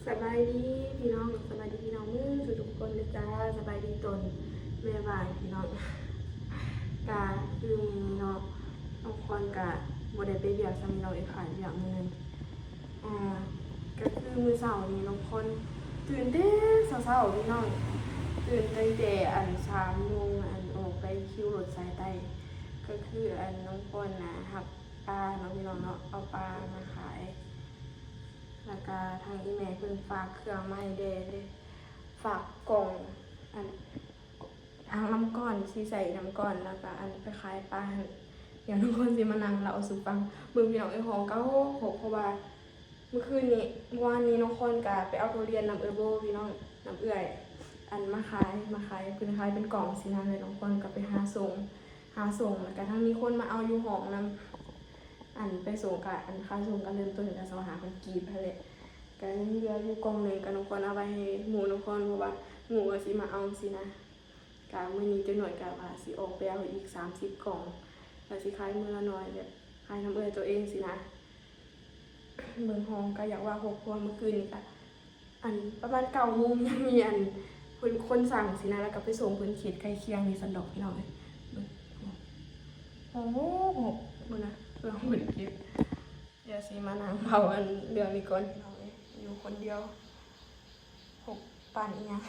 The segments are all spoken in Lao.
ສະບາຍດີພີ່ນ້ອງ, ສະບາຍດີພີ່ນ້ອງເບິດທຸກໆຄົນເດີຈ້າ. ສະບາຍດີຕອນແລງໆພີ່ນ້ອງ. ກະຄືມື້ນີ້ເນາະ ນ້ອງຄອນກະບໍ່ໄດ້ໄປວຽກຊ້ຳພີ່ນ້ອງເອີຍ, ຂາດວຽກມື້ໜຶ່ງ. ອ່າ ກະຄືມື້ເຊົ້ານີ້ນ້ອງຄອນຕື່ນແຕ່ເຊົ້າໆພີ່ນ້ອງ, ຕື່ນຕັ້ງແຕ່ອັນສາມໂມງ ອັນອອກໄປຄິວລົດສາຍໃຕ້. ກະຄືອັນນ້ອງຄອນນະຮັບປາເນາະພີ່ນ້ອງເນາະ, ເອົາປາມາຂາຍ. ແລ້ວກະທາງອີ່ແມ່ເພິ່ນຝາກເຄື່ອງມາໃຫ້ແດ່ເດ້, ຝາກກ່ອງ ອັນ ອ່າງນ້ຳກ້ອນ ຊິໃສ່ນ້ຳກ້ອນ ແລ້ວກະອັນໄປຂາຍປາຫັ້ນ. ດຽວນ້ອງຄອນຊິມານັ່ງເລົ່າສູ່ຟັງ. ເບິ່ງພີ່ນ້ອງເອີຍ ຫ້ອງກະຮົກໆ ເພາະວ່າມື້ຄືນນີ້ ມື້ວານນີ້ນ້ອງຄອນກະໄປເອົາທຸລຽນນຳເອື້ອຍໂບພີ່ນ້ອງ, ນຳເອື້ອຍ ອັນມາຂາຍ ມາຂາຍ ເພິ່ນຂາຍເປັນກ່ອງຊີ້ນະ, ແລ້ວນ້ອງຄອນກະໄປຫາສົ່ງ ຫາສົ່ງ ແລ້ວກະທັງມີຄົນມາເອົາຢູ່ຫ້ອງນຳ. ອັນໄປສົ່ງກະ ອັນຄ່າສົ່ງກະເລີ່ມຕົ້ນກະຊາວຫ້າພັນກີບຫັ້ນແຫຼະ. ກະຍັງເຫຼືອຢູ່ກ່ອງໜຶ່ງ ກະນ້ອງຄອນເອົາໄວ້ໃຫ້ໝູ່ນ້ອງຄອນ ເພາະວ່າໝູ່ກະຊິມາເອົາຊີ້ນະ. ກະມື້ນີ້ຈັກໜ້ອຍກະວ່າຊິອອກໄປເອົາອີກສາມສິບກ່ອງ, ກະຊິຂາຍມື້ລະໜ້ອຍ ແບບຂາຍນຳເອື້ອຍໂຕເອງຊີ້ນະ. ເບິ່ງຫ້ອງກະຢາກວ່າຮົກ ເພາະວ່າມື້ຄືນນີ້ກະ ອັນປະມານເກົ້າໂມງຍັງມີອັນເພິ່ນຄົນສັ່ງຊີ້ນະ, ແລ້ວກະໄປສົ່ງເພິ່ນເຂດໃກ້ຄຽງນີ້ຊັ້ນດອກພີ່ນ້ອງເອີຍ. ເບິ່ງ ໂອ້ໂຫ ເບິ່ງນະ ເຄື່ອງເພິ່ນເກັບ. ດຽວຊິມານັ່ງເວົ້າອັນເລື່ອງນີ້ກ່ອນພີ່ນ້ອງເອີຍ, ຢູ່ຄົນດຽວ ຮົກປານອີ່ຫຍັງ.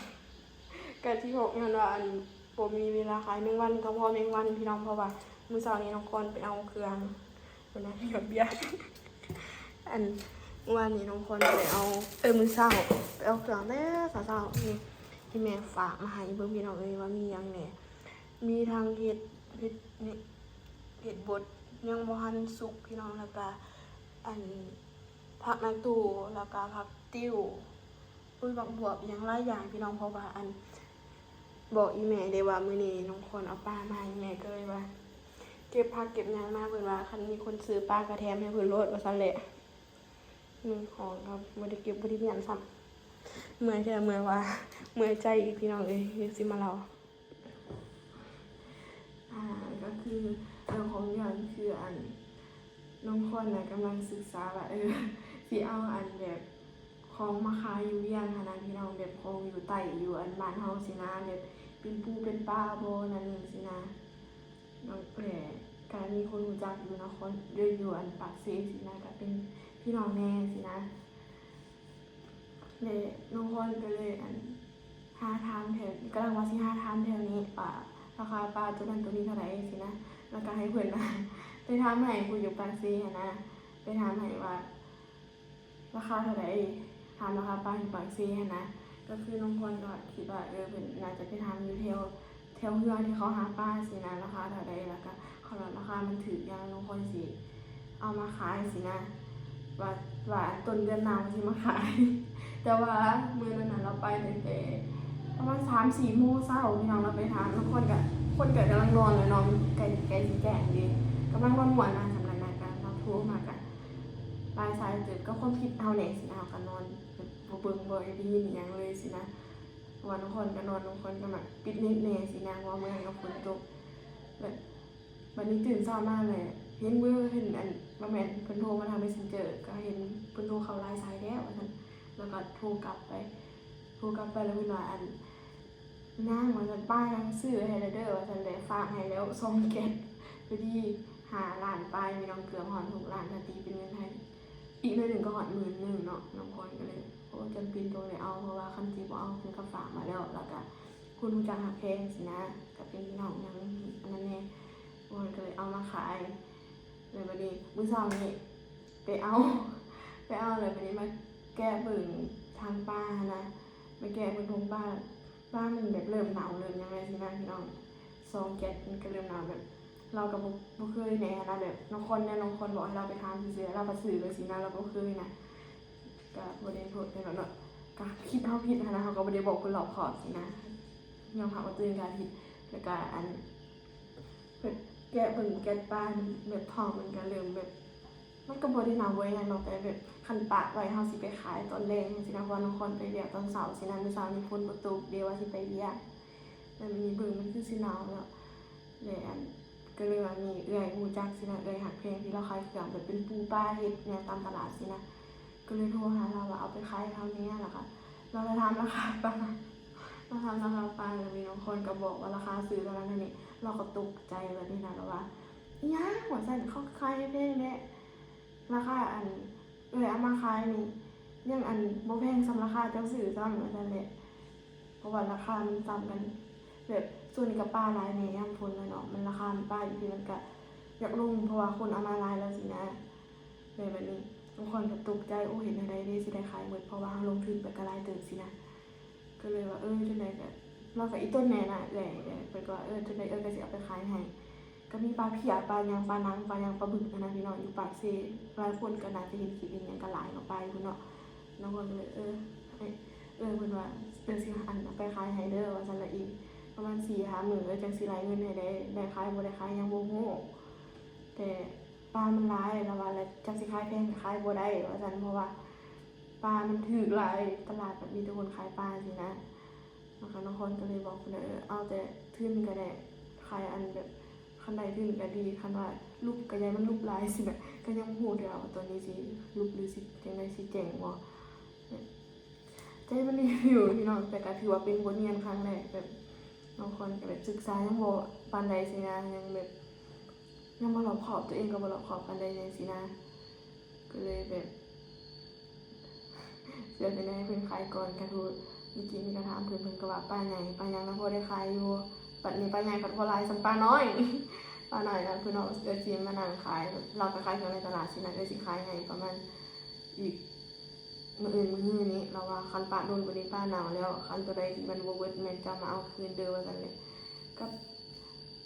ກະທີ່ຮົກຍ້ອນວ່າອັນບໍ່ມີເວລາຂາຍແມງວັນ ກະເພາະແມງວັນພີ່ນ້ອງ, ເພາະວ່າມື້ເຊົ້ານີ້ນ້ອງຄອນໄປເອົາເຄື່ອງ ເພິ່ນວ່າມີຮອດເບຍ. ອັນ ມື້ວານນີ້ນ້ອງຄອນໄປເອົາ ເອີ ມື້ເຊົ້າໄປເອົາເຄື່ອງແຕ່ເຊົ້າໆ ນີ້ ທີ່ແມ່ຝາກມາໃຫ້ເບິ່ງພີ່ນ້ອງເອີຍ ວ່າມີຫຍັງແດ່. ມີທັງເຫັດ ເຫັດນີ້ ເຫັດບົດຍັງບໍ່ທັນສຸກພີ່ນ້ອງ, ແລ້ວກະອັນ ຜັກນາຕູ ແລ້ວກະຜັກຕິ້ວ ອຸ້ຍ ບັກບວບ ອີ່ຫຍັງຫຼາຍຢ່າງພີ່ນ້ອງ. ເພາະວ່າອັນ ບອກອີ່ແມ່ເດ້ວ່າມື້ນີ້ນ້ອງຄອນເອົາປາມາໃຫ້, ແມ່ກະເລີຍວ່າເກັບຜັກເກັບຫຍັງມາ, ເພິ່ນວ່າຄັນມີຄົນຊື້ປາກະແຖມໃຫ້ເພິ່ນໂລດວ່າຊັ້ນແຫຼະ. ເບິ່ງ ຫ້ອງກະບໍ່ໄດ້ເກັບ ບໍ່ໄດ້ມ້ຽນຊ້ຳ. ເມື່ອຍແທ້ເມື່ອຍວ່າ ເມື່ອຍໃຈອີກພີ່ນ້ອງເອີຍ, ດຽວຊິມາເລົ່າ. ອ່າ ກະຄືເລື່ອງຂອງເລື່ອງຄືອັນ ນ້ອງຄອນນະກຳລັງສຶກສາວ່າ ເອີ ຊິເອົາອັນແບບຂອງມາຂາຍຢູ່ວຽງຫັ້ນນະພີ່ນ້ອງ, ແບບຂອງຢູ່ໃຕ້ ຢູ່ອັນບ້ານເຮົາຊີ້ນະ, ແບບເປັນປູເປັນປາບໍ່ ນັ້ນນີ້ຊີ້ນະ. ນ້ອງແຫຼະ ກະມີຄົນຮູ້ຈັກຢູ່ນະຄອນ ຢູ່ ຢູ່ອັນປາກເຊຊີ້ນະ, ກະເປັນພີ່ນ້ອງແດ່ຊີ້ນະ. ແລະນ້ອງຄອນກະເລີຍອັນ ຫາຖາມແຖວ ກຳລັງວ່າຊິຫາຖາມແຖວນີ້ວ່າລາຄາປາໂຕນັ້ນໂຕນີ້ເທົ່າໃດຊີ້ນະ, ແລ້ວກະໃຫ້ເພິ່ນນະ ໄປຖາມໃຫ້ຜູ້ຢູ່ປາກເຊຫັ້ນນະ, ໄປຖາມໃຫ້ວ່າລາຄາເທົ່າໃດ, ຖາມລາຄາປາຢູ່ປາກເຊຫັ້ນນະ. ກະຄືນ້ອງຄອນກະຄິດວ່າ ເອີ ເພິ່ນໜ້າຈະໄປຖາມຢູ່ແຖວ ແຖວເຮືອນທີ່ເຂົາຫາປາຊີ້ນະ ລາຄາເທົ່າໃດ ແລ້ວກະເຂົາວ່າລາຄາມັນຖືກຫຍັງ ນ້ອງຄອນຊິເອົາມາຂາຍຊີ້ນະ ວ່າ ວ່າຕົ້ນເດືອນໜ້າວ່າຊິມາຂາຍ. ແຕ່ວ່າມື້ນັ້ນນະ ລາວໄປຕັ້ງແຕ່ປະມານສາມສີ່ໂມງເຊົ້າພີ່ນ້ອງ, ລາວໄປຖາມ ລາງຄົນກະ ຄົນກະກຳລັງນອນແລ້ວເນາະ, ໃກ້ ໃກ້ຊິແຈ້ງເດ້ ກຳລັງນອນມ່ວນນະ. ສ່ຳນັ້ນນະ ກະລາວໂທມາກະຫຼາຍສາຍເຕີບ, ກະຄວາມຄິດເຮົາແຫຼະຊີ້ນະ, ເຮົາກະນອນ ບໍ່ເບິ່ງບໍ່ໄດ້ຍິນອີ່ຫຍັງເລີຍຊີ້ນະ. ເພາະວ່ານ້ອງຄອນກະນອນ ນ້ອງຄອນກະມັກປິດເນັດແດ່ຊີ້ນະ ເພາະວ່າມື້ນັ້ນກະຝົນຕົກ. ແບບ ບາດນີ້ຕື່ນເຊົ້າມາແຫຼະ ເຫັນເບີ ເຫັນອັນ ບໍ່ແມ່ນ ເພິ່ນໂທມາທາງເມສເຊັນເຈີ ກະເຫັນເພິ່ນໂທເຂົ້າຫຼາຍສາຍແລ້ວວ່າຊັ້ນ, ແລ້ວກະໂທກັບໄປ ໂທກັບໄປແລ້ວເພິ່ນວ່າ ອັນ ນາງວ່າຊັ້ນ ປ້າຍັງຊື້ໃຫ້ແລ້ວເດີວ່າຊັ້ນ, ແລະຝາກໃຫ້ແລ້ວສອງແກັດ ພໍດີຫ້າລ້ານປາຍ ພີ່ນ້ອງ ເກືອບຮອດຫົກລ້ານ ຖ້າຕີເປັນເງິນໄທ. ອີກໜ້ອຍໜຶ່ງກະຮອດໝື່ນໜຶ່ງເນາະ. ນ້ອງຄອນກະເລີຍ ໂອ້ ຈຳເປັນຕ້ອງໄດ້ເອົາ ເພາະວ່າຄັນຊິບໍ່ເອົາເພິ່ນກະຝາກມາແລ້ວ ແລ້ວກະຄົນຮູ້ຈັກຮັກແພງຊີ້ນະ ກະເປັນພີ່ນ້ອງຫຍັງອັນນັ້ນແດ່. ນ້ອງຄອນກະເລີຍເອົາມາຂາຍ. ແລ້ວບາດນີ້ມື້ເຊົ້ານີ້ໄປເອົາ ໄປເອົາແລ້ວບາດນີ້ມາແກະເບິ່ງທາງປາຫັ້ນນະ, ມາແກະເບິ່ງຖົງປາ ປາມັນແບບເລີ່ມເນົ່າເລີ່ມຫຍັງແລ້ວຊີ້ນະພີ່ນ້ອງ. ສອງແກັດມັນກະເລີ່ມເນົ່າ ແບບລາວກະບໍ່ ບໍ່ເຄີຍແນ່ຫັ້ນນະ, ແບບນ້ອງຄອນແນ່ ນ້ອງຄອນບອກໃຫ້ລາວໄປຖາມຊື່ໆ ລາວກະຊື້ແລ້ວຊີ້ນະ, ລາວບໍ່ເຄີຍນະ. ກະບໍ່ໄດ້ໂທດຫຍັງດອກເນາະ, ກະຄິດເຮົາຜິດຫັ້ນນະ, ເຮົາກະບໍ່ໄດ້ບອກເພິ່ນລອບຄອບຊີ້ນະ, ຍອມຮັບວ່າໂຕເອງກະຜິດ. ແລ້ວກະອັນ ແບບແກະເບິ່ງແກັດປາ ແບບທ້ອງມັນກະເລີ່ມແບບ ມັນກະບໍ່ໄດ້ເນົ່າບໍ່ຫຍັງດອກ, ແຕ່ແບບຄັນປະໄວ້ເຮົາຊິໄປຂາຍຕອນແລງຊີ້ນະ, ເພາະວ່ານ້ອງຄອນໄປວຽກຕອນເຊົ້າຊີ້ນະ, ມື້ເຊົ້ານີ້ຝົນບໍ່ຕົກເດ້ ວ່າຊິໄປວຽກ ແລ້ວບາດນີ້ເບິ່ງມັນຄືຊິເນົ່າແລ້ວ. ແລະອັນ ກະເລີຍວ່າມີເອື້ອຍຮູ້ຈັກຊີ້ນະ, ເອື້ອຍຮັກແພງທີ່ລາວຂາຍເຄື່ອງ ແບບເປັນປູປາເຫັດຫຍັງຕາມຕະຫຼາດຊີ້ນະ, ກ ກໍເລີຍໂທຫາລາວວ່າເອົາໄປຂາຍໃຫ້ເຮົາແດ່ ແລ້ວກໍລາວໄດ້ຖາມລາຄາປາ ລາວຖາມລາຄາປາ ແລ້ວມີນ້ອງຄອນກໍບອກວ່າລາຄາຊື້ເທົ່ານັ້ນເທົ່ານີ້ ລາວກໍຕົກໃຈແບບນີ້ນະ ລາວວ່າ ອີ່ຫຍັງ ວ່າຊັ້ນ ເຂົາຂາຍໃຫ້ແພງແທ້ ລາຄາອັນເອື້ອຍເອົາມາຂາຍນີ້ ຍັງອັນບໍ່ແພງສ່ຳລາຄາເຈົ້າຊື້ຊ້ຳ ວ່າຊັ້ນແຫຼະ ເພາະວ່າລາຄາມັນສ່ຳກັນ ແບບຊ່ວງນີ້ກໍປາຫຼາຍແດ່ຍາມຝົນແລ້ວເນາະ ມັນລາຄາມັນປາຢູ່ທີ່ມັນກໍຢາກລົງ ເພາະວ່າຄົນເອົາມາຫຼາຍແລ້ວຊີ້ນະ ແບບ ແບບນີ້ ນ້ອງຄອນກໍຕົກໃຈ ໂອ້ ເຮັດແນວໃດເດ ຊິໄດ້ຂາຍໝົດ ເພາະວ່າເຮົາລົງທຶນໄປກໍຫຼາຍເຕີບຊີ້ນະ ກໍເລີຍວ່າ ເອີ ຈັ່ງໃດກໍ ລາວກໍອີ່ຕົນແດ່ນະເອື້ອຍ ເພິ່ນກໍວ່າ ເອີ ຈັ່ງໃດເອື້ອຍກໍຊິເອົາໄປຂາຍໃຫ້ ກໍມີປາເພ້ຍ ປາຫຍັງ ປາໜັງ ປາຫຍັງ ປາບຶກຫັ້ນນະພີ່ນ້ອງ ຢູ່ປາກເຊ ຫຼາຍຄົນກໍໜ້າຈະເຫັນຄລິບເຫັນຫຍັງ ກໍຫຼາຍເນາະ ປາຢູ່ພຸ້ນເນາະ ນ້ອງຄອນກໍເລີຍ ເອີ ໃຫ້ເອື້ອຍເພິ່ນວ່າ ເອີ ຊິ ອັນ ເອົາໄປຂາຍໃຫ້ເດີ ວ່າຊັ້ນລະ ອີກປະມານສີ່ຫ້າມື້ ເອີ ຈັ່ງຊິໄລ່ເງິນໃຫ້ໄດ້ ໄດ້ຂາຍບໍ່ໄດ້ຂາຍຍັງບໍ່ຮູ້ ແຕ່ປາມັນຫຼາຍ ລາວວ່າ ລະຈັກຊິຂາຍແພງກໍຂາຍບໍ່ໄດ້ ວ່າຊັ້ນ ເພາະວ່າປາມັນຖືກຫຼາຍ ຕະຫຼາດແບບມີແຕ່ຄົນຂາຍປາຊີ້ນະ. ແລ້ວກໍນ້ອງຄອນກໍເລີຍບອກເພິ່ນວ່າ ເອີ ເອົາແຕ່ທຶນກໍໄດ້ ຂາຍອັນແບບ ຄັນໄດ້ທຶນກໍດີ ຄັນວ່າຫຼຸບກໍຢ່າໃຫ້ມັນຫຼຸບຫຼາຍຊີ້ນະ ກໍຍັງບໍ່ຮູ້ເທື່ອວ່າຕອນນີ້ຊິຫຼຸບ ຫຼືຊິຈັ່ງໃດ ຊິແຈ້ງບໍ່ ໃຈມັນນີ້ຢູ່ພີ່ນ້ອງ ແຕ່ກໍຖືວ່າເປັນບົດຮຽນຄັ້ງແລກ ແບບນ້ອງຄອນກໍແບບສຶກສາຍັງບໍ່ປານໃດຊີ້ນະ ຍັງແບບ ຍັງບໍ່ລອບຄອບ ຕົວເອງກໍບໍ່ລອບຄອບປານໃດແດ່ຊີ້ນະ ກໍເລີຍແບບ ເຊື່ອແຕ່ໃນເພິ່ນຂາຍກ່ອນ ກະໂທ ເມື່ອກີ້ນີ້ກະຖາມເພິ່ນ ເພິ່ນກໍວ່າປາໃຫຍ່ ປາຫຍັງນະ ພໍໄດ້ຂາຍຢູ່ ບັດນີ້ປາໃຫຍ່ພັດບໍ່ຫຼາຍສ່ຳປານ້ອຍ ປານ້ອຍນະ ເພິ່ນເອົາ ເອື້ອຍຊິມານັ່ງຂາຍ ລາວກໍຂາຍເຄື່ອງໃນຕະຫຼາດຊີ້ນະ ເອື້ອຍຊິຂາຍໃຫ້ປະມານອີກ ມື້ອື່ນມື້ຮືນີ້ ລາວວ່າຄັນປະດົນກວ່ານີ້ປາເນົ່າແລ້ວ ຄັນໂຕໃດທີ່ມັນບໍ່ເບິດແມ່ນເຈົ້າມາເອົາຄືນເດີ ວ່າຊັ້ນແຫຼະ ກັບ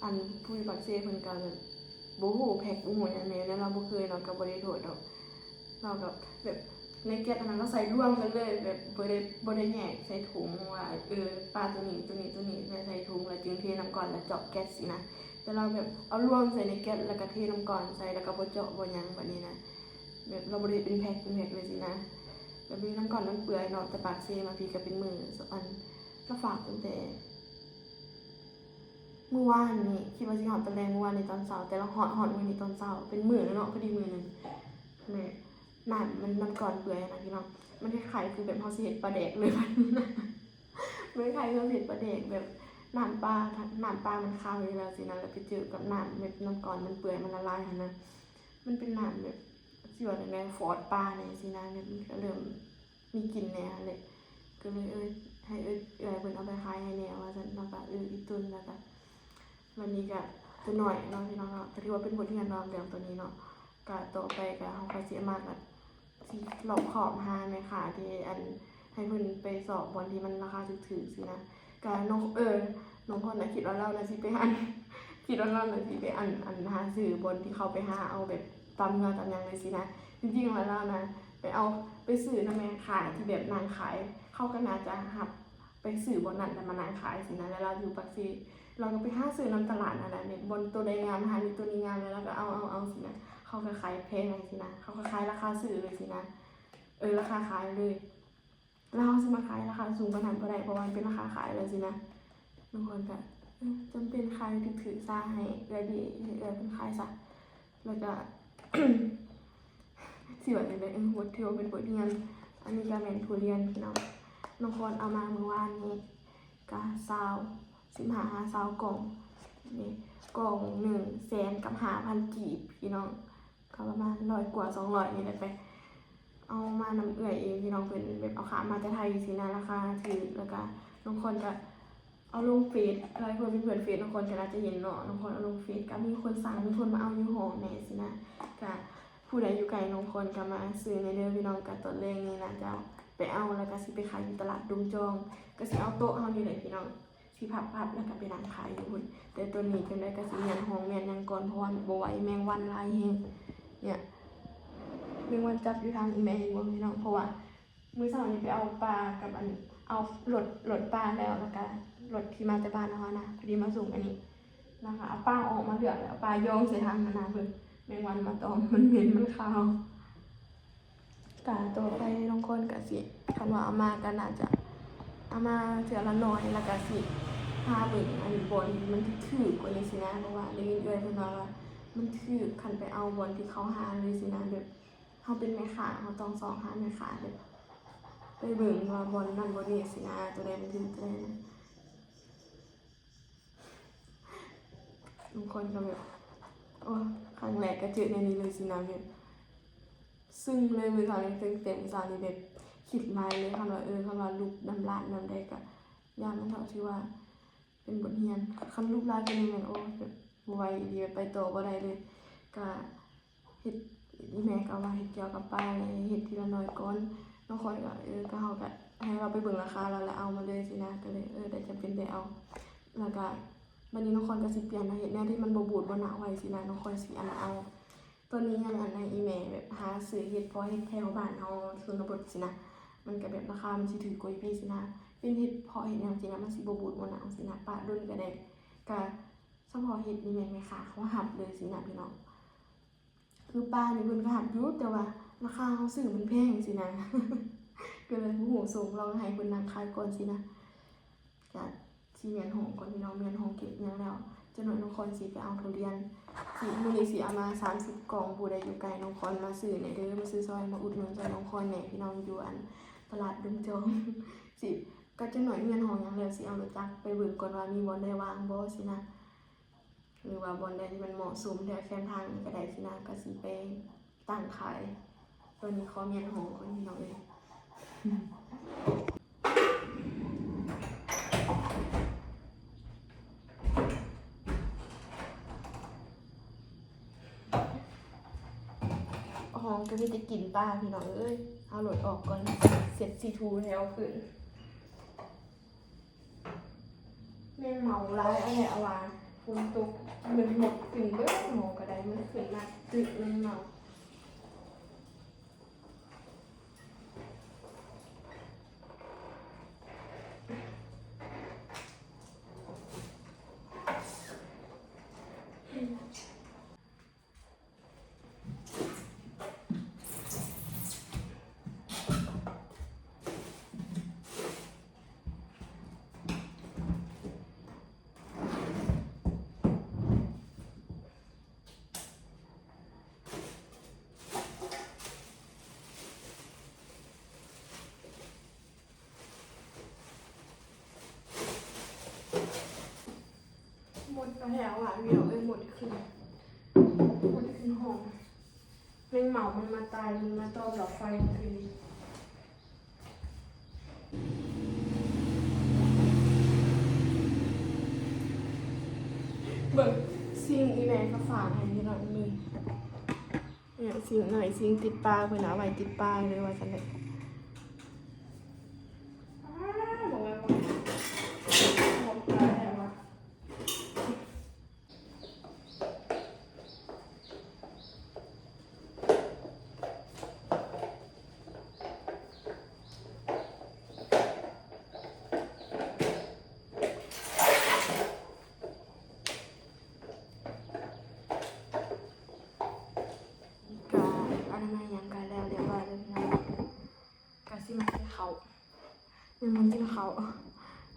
ອັນ ຜູ້ຢູ່ປາກເຊເພິ່ນກໍແບບບໍ່ຮູ້ແພັກບໍ່ຮູ້ຫຍັງແດ່ ແລ້ວລາວບໍ່ເຄີຍເນາະ ກໍບໍ່ໄດ້ໂທດດອກ ລາວກໍແບບ ໃນແກັດອັນນັ້ນລາວໃສ່ລວມກັນເລີຍ ແບບບໍ່ໄດ້ ບໍ່ໄດ້ແຍກໃສ່ຖົງວ່າ ເອີ ປາໂຕນີ້ ໂຕນີ້ ໂຕນີ້ ແລ້ວໃສ່ຖົງ ແລ້ວຈຶ່ງເທນ້ຳກ້ອນ ແລ້ວເຈາະແກັດຊີ້ນະ ແຕ່ລາວແບບເອົາລວມໃສ່ໃນແກັດ ແລ້ວກໍເທນ້ຳກ້ອນໃສ່ ແລ້ວກໍບໍ່ເຈາະບໍ່ຫຍັງ ບາດນີ້ນະ ແບບລາວບໍ່ໄດ້ເຮັດເປັນແພັກເປັນແພັກເລີຍຊີ້ນະ ແບບນີ້ນ້ຳກ້ອນມັນເປື່ອຍເນາະ ແຕ່ປາກເຊມາພີ້ກໍເປັນມື້ ອັນ ລາວຝາກຕັ້ງແຕ່ ມື້ວານນີ້ ຄິດວ່າຊິຮອດຕອນແລງ ມື້ວານນີ້ຕອນເຊົ້າ ແຕ່ລາວຮອດ ຮອດມື້ນີ້ຕອນເຊົ້າ ເປັນມື້ແລ້ວເນາະ ພໍດີມື້ໜຶ່ງ ແມ່ນ ນ້ຳມັນ ນ້ຳກ້ອນເປື່ອຍນະພີ່ນ້ອງ ມັນຄ້າຍໆຄືແບບເຮົາຊິເຮັດປາແດກເລີຍ ມັນຄ້າຍໆຄືເຮົາຊິເຮັດປາແດກ ແບບນ້ຳປາ ນ້ຳປາມັນຄາວຢູ່ແລ້ວຊີ້ນະ ແລ້ວໄປເຈີກັບນ້ຳ ແບບນ້ຳກ້ອນມັນເປື່ອຍ ມັນລະລາຍຫັ້ນນະ ມັນເປັນນ້ຳແບບ ຊິວ່າແນວໃດ ຟອດປາແດ່ຊີ້ນະ ແບບມັນກໍເລີ່ມ ມີກິນແດ່ຫັ້ນແຫຼະ ກໍເລີຍ ເອີ ໃຫ້ເອື້ອຍ ເອື້ອຍເພິ່ນເອົາໄປຂາຍໃຫ້ແດ່ວ່າຊັ້ນ ແລ້ວກໍ ເອີ ອີ່ຕົນ ແລ້ວກໍ ວັນນີ້ກໍຕົວໜ້ອຍເນາະພີ່ນ້ອງເນາະ ກໍຖືວ່າເປັນບົດຮຽນເນາະ ເລື່ອງຕົວນີ້ເນາະ ກໍຕໍ່ໄປກໍເຮົາກໍຊິມາ ກໍຊິລອບຄອບຫາແມ່ຄ້າທີ່ ອັນ ໃຫ້ເພິ່ນໄປຊອກບ່ອນທີ່ມັນລາຄາຖືກໆຊີ້ນະ ກະນ້ອງ ເອີ ນ້ອງຄອນນະຄິດວ່າລາວນະຊິໄປອັນ ຄິດວ່າລາວນະຊິໄປອັນ ອັນ ຫາຊື້ບ່ອນທີ່ເຂົາໄປຫາເອົາແບບຕາມເຮືອຕາມຫຍັງເລີຍຊີ້ນະ ຈິງໆແລ້ວລາວນະໄປເອົາ ໄປຊື້ນຳແມ່ຄ້າທີ່ແບບນັ່ງຂາຍ ເຂົາກໍໜ້າຈະຮັບໄປຊື້ບ່ອນນັ້ນແລ້ວມານັ່ງຂາຍຊີ້ນະ ແລ້ວລາວຢູ່ປາກເຊ ລາວກໍໄປຫາຊື້ນຳຕະຫຼາດຫັ້ນນະ ແບບບ່ອນໂຕໃດງາມ ຫາມີໂຕນີ້ງາມແລ້ວລາວກໍເອົາ ເອົາ ເອົາຊີ້ນະ ເຂົາກໍຂາຍແພງຊີ້ນະ ເຂົາກໍຂາຍລາຄາຊື້ເລີຍຊີ້ນະ ເອີ ລາຄາຂາຍເລີຍ ແລ້ວເຮົາຊິມາຂາຍລາຄາສູງປານນັ້ນບໍ່ໄດ້ ເພາະວ່າມັນເປັນລາຄາຂາຍແລ້ວຊີ້ນະ ນ້ອງຄອນກໍ ເອີ ຈຳເປັນຂາຍຖືກໆຊະ ໃຫ້ເອື້ອຍດີ ໃຫ້ເອື້ອຍເພິ່ນຂາຍຊະ ແລ້ວກໍ ຊິວ່າຈັ່ງໃດ ເອີ ບົດ ຖືວ່າເປັນບົດຮຽນ ອັນນີ້ກໍແມ່ນທຸລຽນພີ່ນ້ອງ ນ້ອງຄອນເອົາມາມື້ວານນີ້ກໍຊາວ ສິບຫ້າຫາຊາວກ່ອງ ນີ້ ກ່ອງໜຶ່ງແສນກັບຫ້າພັນກີບ ພີ່ນ້ອງ ກໍປະມານຮ້ອຍກວ່າ ສອງຮ້ອຍນີ້ແຫຼະໄປ ເອົາມານຳເອື້ອຍເອງ ພີ່ນ້ອງ ເພິ່ນແບບເອົາຂ້າມມາແຕ່ໄທຊີ້ນະ ລາຄາຖືກ ແລ້ວກະນ້ອງຄອນກະເອົາລົງເຟສ ຫຼາຍຄົນເປັນເພື່ອນເຟສນ້ອງຄອນກໍໜ້າຈະເຫັນເນາະ ນ້ອງຄອນເອົາລົງເຟສ ກະມີຄົນສັ່ງ ມີຄົນມາເອົາຢູ່ຫ້ອງແດ່ຊີ້ນະ ກະຜູ້ໃດຢູ່ໃກ້ນ້ອງຄອນກະມາຊື້ແດ່ເດີ ພີ່ນ້ອງ ກະຕອນແລງນີ້ນະ ຈະໄປເອົາ ແລ້ວກະຊິໄປຂາຍຢູ່ຕະຫຼາດດົງຈອງ ກະຊິເອົາໂຕະເຮົານີ້ແຫຼະ ພີ່ນ້ອງ ຊິພັບໆ ແລ້ວກໍໄປນັ່ງຂາຍຢູ່ພຸ້ນ ແຕ່ຕອນນີ້ຈັ່ງໃດກໍຊິມ້ຽນຫ້ອງມ້ຽນຫຍັງກ່ອນ ເພາະວ່າບໍ່ໄຫວ ແມງວັນຫຼາຍແຮງ ເນຍ ແມງວັນຈັບຢູ່ທາງອີ່ແມ່ເຫັນບໍ່ພີ່ນ້ອງ ເພາະວ່າມື້ເຊົ້ານີ້ໄປເອົາປາກັບອັນ ເອົາລົດ ລົດປາແລ້ວ ແລ້ວກໍລົດທີ່ມາແຕ່ບ້ານເຮົານະ ພໍດີມາສົ່ງອັນນີ້ ແລ້ວກໍເອົາປາອອກມາເລືອກ ແລ້ວເອົາປາຢອງໃສ່ຖັງຫັ້ນນະ ເບິ່ງ ແມງວັນມາຕອມ ມັນເໝັນ ມັນຄາວ. ກະຕໍ່ໄປນ້ອງຄອນກະຊິ ຄັນວ່າເອົາມາກະໜ້າຈະເອົາມາເທື່ອລະໜ້ອຍ ລະກະຊິຫາເບິ່ງອັນບ່ອນທີ່ມັນຖືກກວ່ານີ້ຊີ້ນະ ເພາະວ່າໄດ້ຍິນເອື້ອຍເພິ່ນວ່າ ວ່າມັນຖືກ ຄັນໄປເອົາບ່ອນທີ່ເຂົາຫາເລີຍຊີ້ນະ ແບບ ເຮົາເປັນແມ່ຄ້າ ເຮົາຕ້ອງຊອກຫາແມ່ຄ້າເດ້ ໄປເບິ່ງວ່າບ່ອນນັ້ນບ່ອນນີ້ຊີ້ນະ ໂຕໃດມັນຖືກ ໂຕໃດນະ ບາງຄົນກໍແບບ ໂອ້ ຄັ້ງແລກກໍເຈີແນວນີ້ເລີຍຊີ້ນະ ແບບຊຶ້ງເລີຍມື້ເຊົ້ານີ້ ຕັ້ງແຕ່ມື້ເຊົ້ານີ້ແບບຄິດຫຼາຍເລີຍ ຄັນວ່າ ເອີ ຄັນວ່າລູກນຳຫຼານນຳໄດ້ກໍ ຢ້ານມັນເຖາະ ຖືວ່າເປັນບົດຮຽນ ຄັນລູກຫຼາຍກວ່ານີ້ແມ່ນ ໂອ້ ແບບບໍ່ໄຫວອີ່ຫຼີ ແບບໄປຕໍ່ບໍ່ໄດ້ເລີຍ ກະເຮັດ ອີ່ແມ່ກໍວ່າເຮັດແກ້ວກັບປາ ແລ້ວເຮັດທີລະໜ້ອຍກ່ອນ ນ້ອງຄອນກໍ ເອີ ກໍເຮົາກໍໃຫ້ລາວໄປເບິ່ງລາຄາລາວ ແລ້ວເອົາມາເລີຍຊີ້ນະ ກໍເລີຍ ເອີ ໄດ້ຈຳເປັນໄດ້ເອົາ ແລ້ວກໍບັດນີ້ນ້ອງຄອນກໍຊິປ່ຽນມາເຮັດແນວທີ່ມັນບໍ່ບູດບໍ່ໜາວໄວ້ຊີ້ນະ ນ້ອງຄອນຊິອັນເອົາ ຕອນນີ້ຍັງອັນນັ້ນ ອີ່ແມ່ແບບຫາຊື້ເຫັດ ເພາະເຫັດແຖວບ້ານເຮົາຊົນນະບົດຊີ້ນະ ມັນກໍແບບລາຄາມັນຊິຖືກກວ່າຢູ່ພີ້ຊີ້ນະ ເປັນເຫັດເຜາະເຫັດຫຍັງຊີ້ນະ ມັນຊິບໍ່ບູດບໍ່ໜາວຊີ້ນະ ປະດົນກໍໄດ້ ກະສະເພາະເຫັດນີ້ແມ່ນແມ່ຄ້າເຂົາຮັບເລີຍຊີ້ນະພີ່ນ້ອງ ຄືປານີ້ເພິ່ນກໍຮັບຢູ່ ແຕ່ວ່າລາຄາເຮົາຊື້ມັນແພງຊີ້ນະ ກໍເລີຍບໍ່ຮູ້ສົ່ງ ລອງໃຫ້ເພິ່ນນັ່ງຂາຍກ່ອນຊີ້ນະ. ກະຊິມ້ຽນຫ້ອງກ່ອນພີ່ນ້ອງ ມ້ຽນຫ້ອງເກັບຫຍັງແລ້ວ ຈັກໜ້ອຍນ້ອງຄອນຊິໄປເອົາທຸລຽນ ຊິ ມື້ນີ້ຊິເອົາມາສາມສິບກ່ອງ ຜູ້ໃດຢູ່ໃກ້ນ້ອງຄອນມາຊື້ແດ່ເດີ ມາຊື້ຊ່ອຍ ມາອຸດໜູນຊ່ອຍນ້ອງຄອນແດ່ພີ່ນ້ອງ ຢູ່ອັນຕະຫຼາດດົງຈອງ ຊິ ກະຈັກໜ້ອຍມ້ຽນຫ້ອງຫຍັງແລ້ວ ຊິເອົາລົດຈັກໄປເບິ່ງກ່ອນວ່າມີບ່ອນໃດວ່າງບໍ່ຊີ້ນະ ຫຼືວ່າບ່ອນໃດທີ່ມັນເໝາະສົມແຖວແຄມທາງນີ້ກໍໄດ້ຊີ້ນະ ກໍຊິໄປ ຕັ້ງຂາຍ ຕອນນີ້ຂໍມ້ຽນຫ້ອງກ່ອນພີ່ນ້ອງເອີຍ ຫ້ອງກໍມີແຕ່ກິ່ນປາພີ່ນ້ອງເອີຍ ເອົາລົດອອກກ່ອນ ເຊັດຊິຖູແຖວຂຶ້ນ. ແມງເມົາຫຼາຍ ອັນນີ້ອາວ່າຝົນຕົກ ມັນໝົດຂຶ້ນເບິດໝໍກໍໄດ້ ມັນຂຶ້ນມາຕຶກແມງເມົາ. ໝົດແລ້ວຫວາ ພີ່ນ້ອງເອີຍ ໝົດຂຶ້ນ ໝົດຂຶ້ນຫ້ອງ ແມງເມົາມັນມາຕາຍ ມັນມາຕອມດອກໄຟມື້ຄືນນີ້. ເບິ່ງ ຊິງອີ່ແມ່ກໍຝາກໃຫ້ພີ່ນ້ອງ ນີ້ ຊິງນ້ອຍ ຊິງຕິດປາ ເພິ່ນເອົາໄວ້ຕິດປາເລີຍວ່າຊັ້ນແຫຼະ. ກະອະນາໄມຫຍັງກະແລ້ວຮຽບຮ້ອຍແລ້ວພີ່ນ້ອງ ກະຊິມາກິນເຂົ້າ ຍັງບໍ່ກິນເຂົ້າ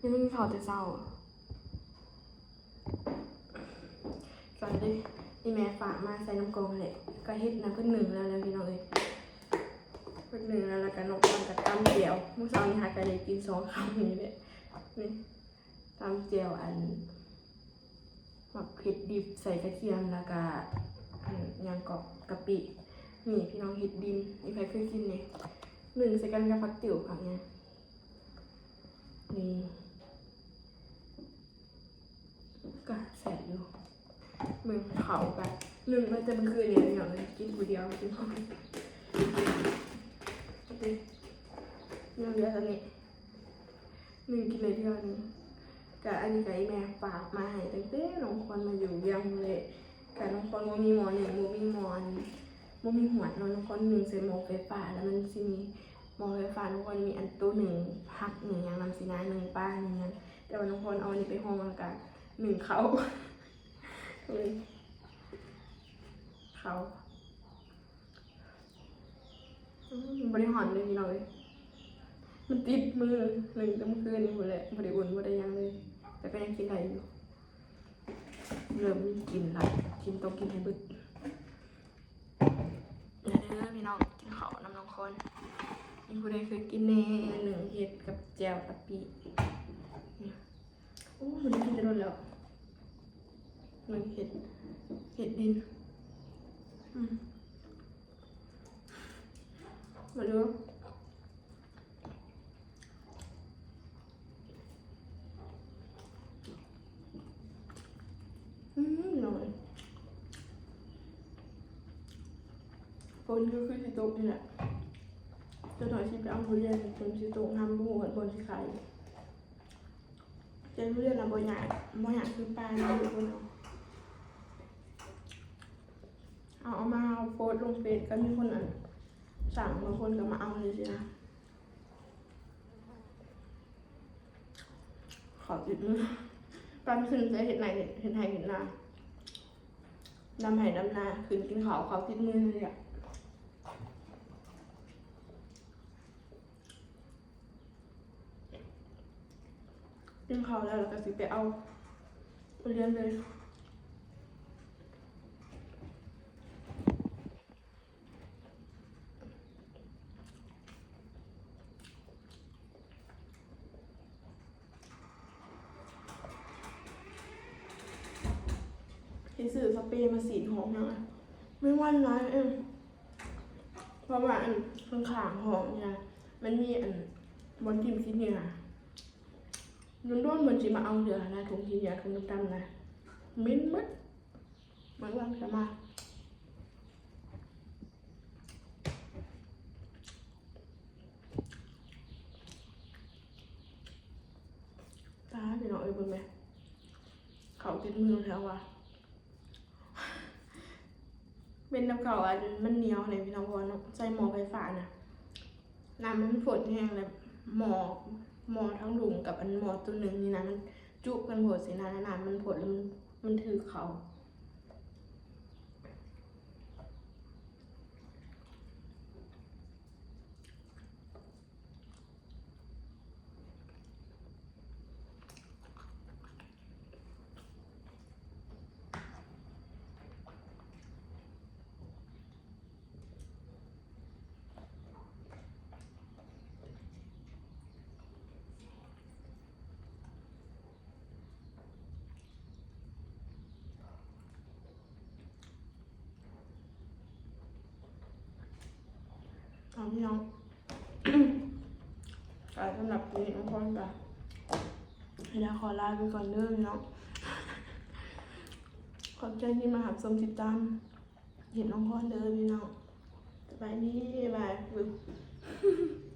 ຍັງບໍ່ກິນເຂົ້າແຕ່ເຊົ້າ ກະເດ້ ອີ່ແມ່ຝາກມາໃສ່ນຳກ່ອງແຫຼະ ກະເຮັດນະ ເພິ່ນໜຶ້ງແລ້ວແຫຼະພີ່ນ້ອງເອີຍ ເພິ່ນໜຶ້ງແລ້ວ ແລ້ວກະນ້ອງຄອນກະຕຳແຈ່ວ ມື້ເຊົ້ານີ້ຫາກະໄດ້ກິນສອງຄຳນີ້ແຫຼະ ນີ້ ຕຳແຈ່ວອັນ ໝາກເຜັດດິບໃສ່ກະທຽມ ແລ້ວກະ ອັນຫຍັງເກາະ ກະປິ ນີ້ພີ່ນ້ອງ ເຫັດດິນ ມີໃຜເຄີຍກິນແດ່? ໜຶ້ງໃສ່ກັນກັບຜັກຕິ້ວ ຜັກຫຍັງ ນີ້ ກະແຊບຢູ່. ເບິ່ງເຂົາກະໜຶ້ງມາແຕ່ມື້ຄືນນີ້ ພີ່ນ້ອງເອີຍ ກິນຜູ້ດຽວ ກິນຄົນດຽວ ເບິ່ງເຫຼືອສ່ຳນີ້ ໜຶ້ງກິນໄດ້ເທື່ອໜຶ່ງ ກະອັນນີ້ກະອີ່ແມ່ຝາກມາໃຫ້ ຕັ້ງແຕ່ນ້ອງຄອນມາຢູ່ວຽງພຸ້ນແຫຼະ ກະນ້ອງຄອນບໍ່ມີໝໍ້ໜຶ້ງ ບໍ່ມີໝໍ້ອັນ ບໍ່ມີຫວດເນາະ ນ້ອງຄອນໜຶ້ງໃສ່ໝໍ້ໄຟຟ້າ ແລ້ວມັນຊິມີໝໍ້ໄຟຟ້າ ນ້ອງຄອນມີອັນໂຕໜຶ້ງຜັກໜຶ້ງຫຍັງນຳຊີ້ນະ ໜຶ້ງປາໜຶ້ງຫຍັງ ແຕ່ວ່ານ້ອງຄອນເອົາອັນນີ້ໄປຫ້ອງ ແລ້ວກະໜຶ້ງເຂົ້າ ເອີ ເຂົ້າ ອືມ ບໍ່ໄດ້ຮ້ອນເລີຍພີ່ນ້ອງເອີຍ ມັນຕິດມື ໜຶ້ງແຕ່ມື້ຄືນນີ້ພຸ້ນແຫຼະ ບໍ່ໄດ້ອຸ່ນ ບໍ່ໄດ້ຫຍັງເລີຍ ແຕ່ກໍຍັງກິນໄດ້ຢູ່ ເລີ່ມມີກິນລະ ກິນ ຕ້ອງກິນໃຫ້ເບິດ ມາເດີພີ່ນ້ອງ ກິນ ກ່ອນ ມີຜູ້ໃດເຄີຍກິນແດ່? ໜຶ້ງເຫັດກັບແຈ່ວກະປິ. ໂອ້ ບໍ່ໄດ້ກິນແຕ່ດົນແລ້ວ ໜຶ້ງເຫັດ ເຫັດດິນ. ອືມ ມາເດີ. ອືມ ພີ່ນ້ອງເອີຍ ຝົນກໍຄືຊິຕົກນີ້ແຫຼະ. ຈັກໜ້ອຍຊິໄປເອົາທຸລຽນ ຝົນຊິຕົກນຳ ບໍ່ຮູ້ວ່າບ່ອນຊິຂາຍ. ແຕ່ທຸລຽນນະບໍ່ຍາກ ບໍ່ຍາກຄືປ່າເນາະ ທຸກຄົນເນາະ. ເອົາ ເອົາມາໂພສລົງເຟສ ກໍມີຄົນ ອັນ ສັ່ງ ບາງຄົນກໍມາເອົາຈັ່ງຊີ້ນະ. ເຂົ້າຕິດມື ປັນຂຶ້ນໃສ່ເຮັດໄຮ່ ເຮັດໄຮ່ເຮັດນາ ດຳໄຮ່ດຳນາ ຂຶ້ນກິນເຂົ້າ ເຂົ້າຕິດມືນີ້ແຫຼະ. ກິນເຂົ້າແລ້ວ ແລ້ວກໍຊິໄປເອົາທຸລຽນເລີຍ. ຊິຊື້ສະເປມາສີດຫອມຫຍັງ ແມງວັນຫຼາຍເອີ ເພາະວ່າ ອັນ ຂ້າງໆ ຫ້ອງນີ້ນະ ມັນມີ ອັນ ບ່ອນຖິ້ມຂີ້ເຫຍື້ອ ດົນໆ ເພິ່ນຊິມາເອົາເທື່ອນະ ຖົງຂີ້ເຫຍື້ອ ຖົງດຳໆ ນະ ເໝັນໝົດ. ມັນວ່າຈະມາ ຕາຍ ພີ່ນ້ອງເອີຍ ເບິ່ງແມະ ເຂົ້າຕິດມືແທ້ວ່າ ເປັນນຳເຂົ້າ ອັນ ມັນໜຽວແດ່ ພີ່ນ້ອງ ເພາະວ່າເນາະ ໃສ່ໝໍ້ໄຟຟ້ານະ. ນ້ຳມັນຟົດແຮງແລ້ວ ໝໍ້ ໝໍ້ທາງລຸ່ມກັບອັນໝໍ້ໂຕໜຶ່ງນີ້ນະ ມັນຈຸກັນໂພດຊີ້ນະ ນ້ຳມັນຟົດແລ້ວມັນ ມັນຖືເຂົ້າ. ເອົາ ພີ່ນ້ອງ ກະສຳລັບມື້ນີ້ນ້ອງພອນກະຊິໄດ້ຂໍລາໄປກ່ອນເດີພີ່ນ້ອງ. ຂອບໃຈທີ່ມາຮັບຊົມຕິດຕາມ ເຫັນນ້ອງພອນເດີພີ່ນ້ອງ. ສະບາຍດີ ບາຍບາຍ.